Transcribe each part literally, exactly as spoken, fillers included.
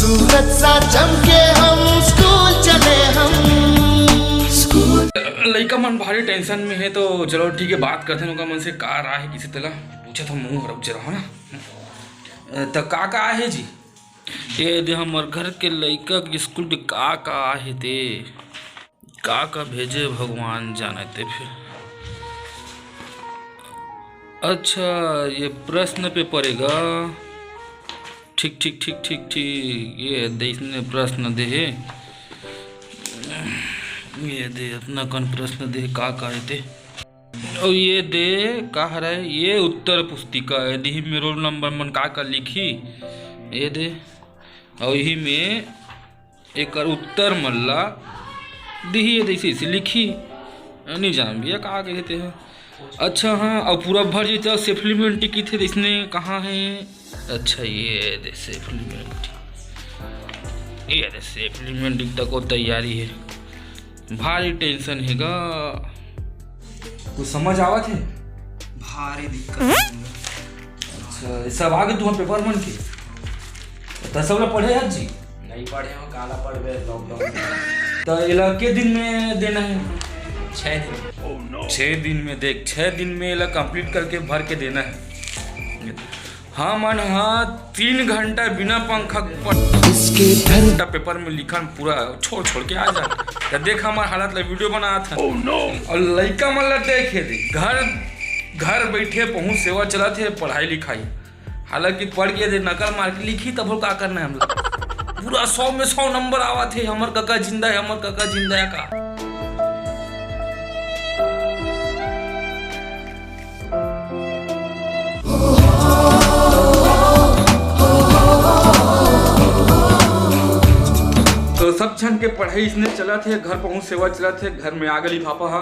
सूरज सा चमके हम स्कूल चले हम स्कूल। लइका मन भारी टेंशन में हे, तो चलो ठीक है, बात करते हैं ओकर मन से, का राय हे किसे तेला पूछा था मुँह रब जरा, है ना? तो का का आहे जी? ये दे हमर घर के लइका के स्कूल के का का आहे ते, का का भेजे भगवान जाने ते फिर। अच्छा, ये प्रश्न पेपर एगा। ठीक ठीक ठीक ठीक ठीक, ये दे इसने प्रश्न दे हे। ये दे अतना कन प्रश्न दे हे, का का हे ते। अउ ये दे का हरे, ये उत्तर पुस्तिका हे, दिही में रोल नंबर मन का का लिखी, ये दे। अउ यही में एकर उत्तर मन ला दिही, ये दे इसे इसे लिखी। नहीं जान भैया का कहे ते हे। अच्छा हाँ, अउ पूरा भर जैसे सप्लीमेंट्री की थे, इसने कहाँ है? अच्छा ये दे सप्लीमेंट्री, ये दे सप्लीमेंट्री तक को तैयारी है। भारी टेंशन हेगा। कुछ समझ आवत हे? भारी दिक्कत हे। अच्छा, ये सब आगे तुम्हारे पेपर मन के? त सब ला पढ़े हस जी? नहीं पढ़े हो, काला पढ़बे लॉकडाउन में। त एला के दिन में देना है? छः दिन। छः दिन में देख, छः दिन में एला कंप्लीट करके भर के देना है। हमन हा तीन घंटा बिना पंखा पढ़- इसके धर घंटा पेपर में लिखन पूरा छोड़ छोड़ के आ जा। त देख हमार हालत ला वीडियो बनात हन। और लइका मन ला देखे दे, घर घर बैठे पहुँच सेवा चलत हे, पढ़ाई लिखाई। हालांकि पढ़ के दे नकल मार के लिखी तब का करना है हम लोग। पूरा सौ में सौ नंबर आवत हे, हमर कका जिंदा है, हमर कका जिंदा है का। तो सब झन के पढ़ाई इसने चलत हे, घर पहुँच सेवा चलत हे, घर में आगे लिफाफा हा,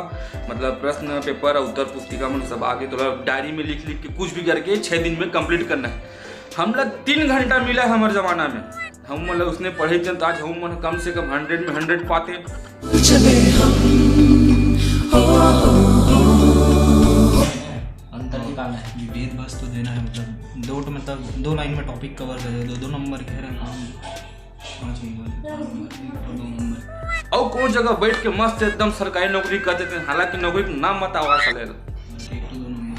मतलब प्रश्न पेपर और उत्तर पुस्तिका मन सब आगे, तो डायरी में लिख लिख के कुछ भी करके छः दिन में कंप्लीट करना है। हम लोग तीन घंटा मिला है हमारे जमाना में, हम मतलब उसने पढ़े जन तो आज हम मन कम से कम हंड्रेड में हंड्रेड पाते। चले हम अंतर निकालना है। भेद बस तो देना है, मतलब दो, मतलब दो लाइन में टॉपिक कवर कर दे, दो दो नंबर के है काम। पाँच नंबर, पाँच नंबर, एक और दो नंबर। और कौन जगह बैठ के मस्त एकदम सरकारी नौकरी कर देते हैं, हालांकि नौकरी का नाम मत आवा साले। एक तो दो नंबर।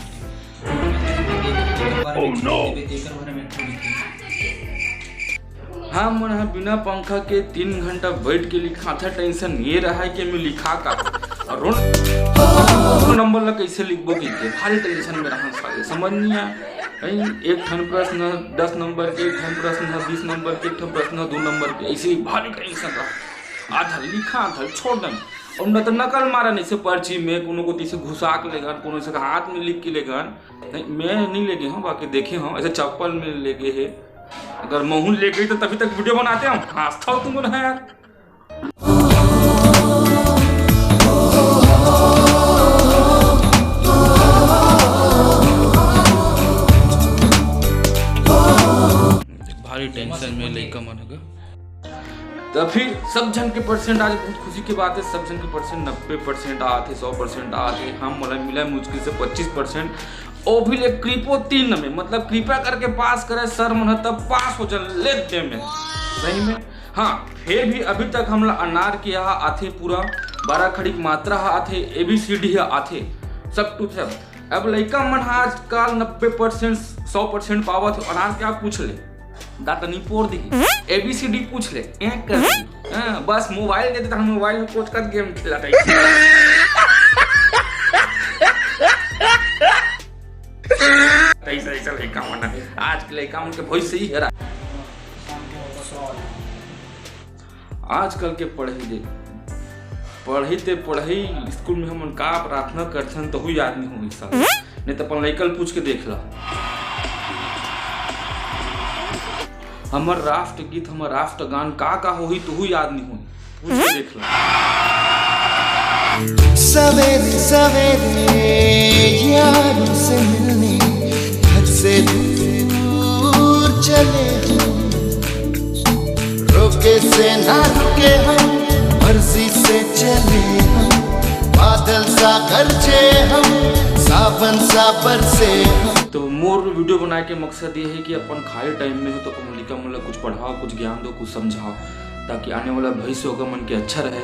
एक बार में एक बार में एक थोड़ी थी। हाँ, मन ह बिना पंखा के तीन घंटा बैठ के लिखाथा, टेंशन ये रहा है कि मैं लिखा का। और रोल नंबर ला कैसे लिखबो कह के भारी टेंशन में रहा साले, समझ नहीं आया। नहीं, एक ठन प्रश्न दस नंबर के, एक ठन प्रश्न बीस नंबर के, एक ठन प्रश्न दो नंबर के, ऐसे ही भारी टेंशन रहा। आधा लिखा, आधा छोड़ दें। और न तो नकल मारा नहीं से पर्ची में, कोनो को तीसे घुसा के लेगन, कोनो से हाथ में लिख के लेगन। नहीं, मैं नहीं लेगे हूँ, बाकी देखे हूँ ऐसे चप्पल में लेगे है। अगर महूँ लेगे तो तभी तक वीडियो बनाते हम। हंसता हो तुम ना यार। भारी टेंशन में लइका मन होगा। तो फिर सब झन के परसेंट आज बहुत खुशी की बात है, सब झन के परसेंट नब्बे परसेंट आते, सौ परसेंट आते, हम वाला मिला मुश्किल से पच्चीस परसेंट। ओ भी ले कृपो तीन में, मतलब कृपा करके पास करे सर मन, तब पास हो जाए लेते में सही में। हाँ, फिर भी अभी तक हमला अनार के यहाँ आथे पूरा, बारह खड़ी मात्रा हा आथे, एबीसीडी हा आथे, सब टूथे। अब लइका मन हा आजकल नब्बे परसेंट सौ परसेंट पावत हो, अनार के आप पूछ ले, दांत नहीं पोर दी। एबीसीडी पूछ ले, एक कर दी। हाँ, बस मोबाइल दे देता, हम मोबाइल में कोच कर गेम खेला था। ऐसा ऐसा लइका मन, आज के लइका मन के भविष्य ही हरा। आजकल के पढ़ई दे, पढ़ई ते पढ़ई, स्कूल में हमन का प्रार्थना करथन तहू याद नहीं होई साला। नहीं तो अपन लइका ल पूछ के देख ला। हमर राष्ट्रगीत, हमर राष्ट्रगान का का होही तहू याद नहीं होई, पूछ के देख ला। सवेरे सवेरे यारों से मिलने घर से दूर चले हम, रोके से ना रुके हम, मर्जी से चले हम, बादल सा गरजे हम, सावन सा बरसे हम। तो मोर वीडियो बनाए के मकसद ये है कि अपन खाली टाइम में हो तो अपन लइका मन ला कुछ पढ़ाओ, कुछ ज्ञान दो, कुछ समझाओ, ताकि आने वाला भविष्य ओकर मन के अच्छा रहे।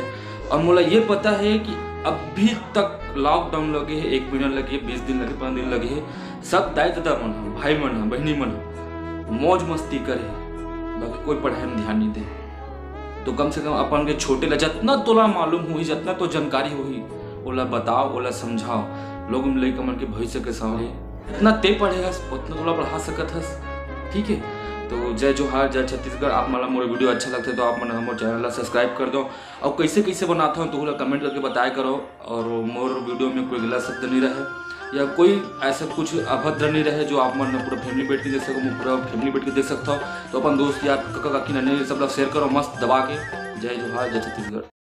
और मोला ये पता है कि अभी तक लॉकडाउन लगे है, एक महीना लगे, बीस दिन लगे, पन्द्रह दिन लगे है, सब दाई ददा मन ह, भाई मन ह, बहिनी मन ह मौज मस्ती करे, बाकी कोई पढ़ाई में ध्यान नहीं दे। तो कम से कम अपन के छोटे ला जतना तोला मालूम होही, जतना तो जानकारी होही, ओला बताओ, ओला समझाओ। लोग लइका मन के भविष्य के सवाल है, जितना ते पढ़े हस उतना तोला पढ़ा सकत हस। ठीक है, तो जय जोहार, जय छत्तीसगढ़। आप मन ला मोर वीडियो अच्छा लगथे तो आप मन हमर चैनल ला सब्सक्राइब कर दो, और कैसे कैसे बनाता हूँ तो ओला कमेंट करके बताया करो। और मोर वीडियो में कोई गलत शब्द नहीं रहे या कोई ऐसा कुछ अभद्र नहीं रहे जो आप मन पूरा फैमिली बैठ के देख सको, पूरा फैमिली बैठ के देख सकता हो। तो अपन दोस्त यार, कका काकी, नानी सब ला शेयर करो मस्त दबा के। जय जोहार, जय छत्तीसगढ़।